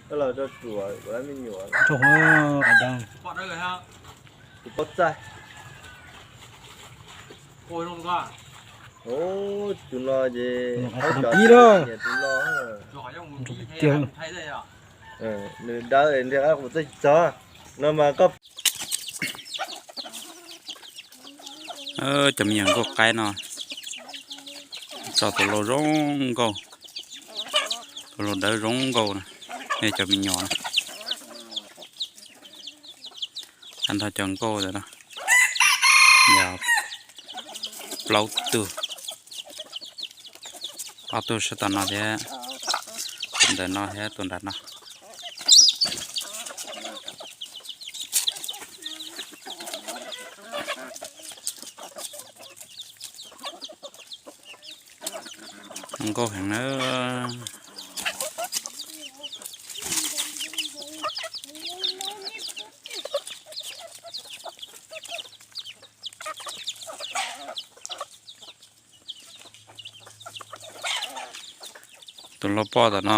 Los rau tsuam, me nyuam rau hauv qab dab. Tus pov txaij. Tus no ces ib los, tus no tiag. Nws dawb ntiag qab qus txaij tsis txog no mas koj. Cov me nyuam nkauj qaib no, tso tus lau zoo nkauj, tus lau dawb zoo nkauj na, yog cov me nyuam na. Tag nrho cov nkauj ntawm no yog plaub tug, ob tug sab tom no thiab, tus ntawm no thiab tus nram no. Nkauj heev na. Tus lau poj tom no